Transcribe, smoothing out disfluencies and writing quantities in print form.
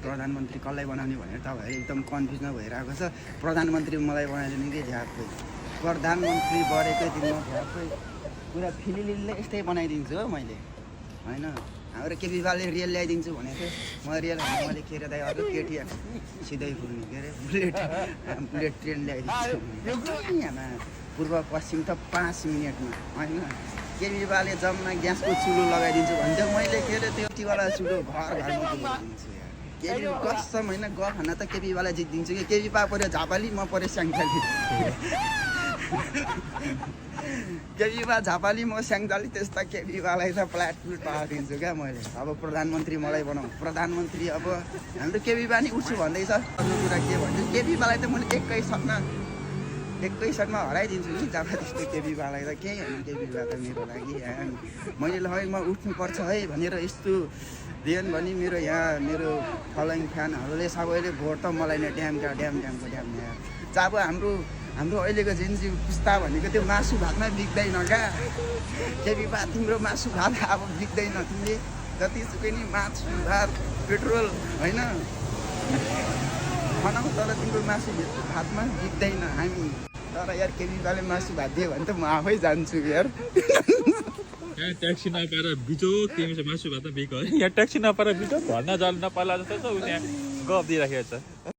प्रधानमन्त्री कसलाई बनाउने भनेर तपाईँहरू एकदम कन्फ्युजमा भइरहेको छ। प्रधानमन्त्री मलाई बनाइदिनु कि झ्यापै प्रधानमन्त्री बढेकै दिनमा झ्यापै पुरा फिलिलिलले यस्तै बनाइदिन्छु हो मैले होइन। हाम्रो केपी बाले रियल ल्याइदिन्छु भनेको थिएँ म रियल मैले के अरे दाइ अर्को केटी सिधै पुग्ने के अरे बुलेट ट्रेन ल्याइदिन्छु यहाँ पूर्व पश्चिम त 5 मिनटमा होइन। केपी बाले जम्मा ग्यासको चुलो लगाइदिन्छु भन्थ्यो मैले के अरे त्यो टीवाला चुलो घर घरमा पुगाइदिन्छु यार। केपी कसम होइन ग खाना त केपी बाला जित्दिन्छु कि केपी पा पऱ्यो झापाली म पऱ्यो स्याङ्जाली केपी बा झापाली म स्याङ्जाली त्यस्ता केपी बालाई त प्लाट प्लुट पारिदिन्छु क्या मैले। अब प्रधानमन्त्री मलाई बनाऊ प्रधानमन्त्री अब हाम्रो केपी बा नि उठ्छु भन्दैछ अरू कुरा के भन्छु केपी बालाई त मैले एकै सटमा हराइदिन्छु नि जब त्यस्तो केपी बालाई त केही होइन केपी बा त मेरो लागि मैले ल है म उठ्नुपर्छ है भनेर यस्तो दिएन भने मेरो यहाँ मेरो फलोइङ फ्यानहरूले सबैले भोट त मलाई नै ड्यामको ड्याम जब हाम्रो अहिलेको जेन्जी पुस्ता भनेको त्यो मासु भातमा बिग्दैन क्या। केपी बा तिम्रो मासु भात अब बिग्दैन तिमीले जतिसुकै नि मासु भात पेट्रोल होइन बनाऊ तर तिम्रो मासु भातमा बिग्दैन हामी। तर यार केपी बाले मासु भात दियो भने त म आफै जान्छु यार। यहाँ ट्याक्सी नपाएर बिचो तिमी चाहिँ मासु भात बिक है यहाँ ट्याक्सी नपाएर बिचो भर्ना जानु नपाला जस्तो छ उ त्यहाँ गफ दिइराखेको छ।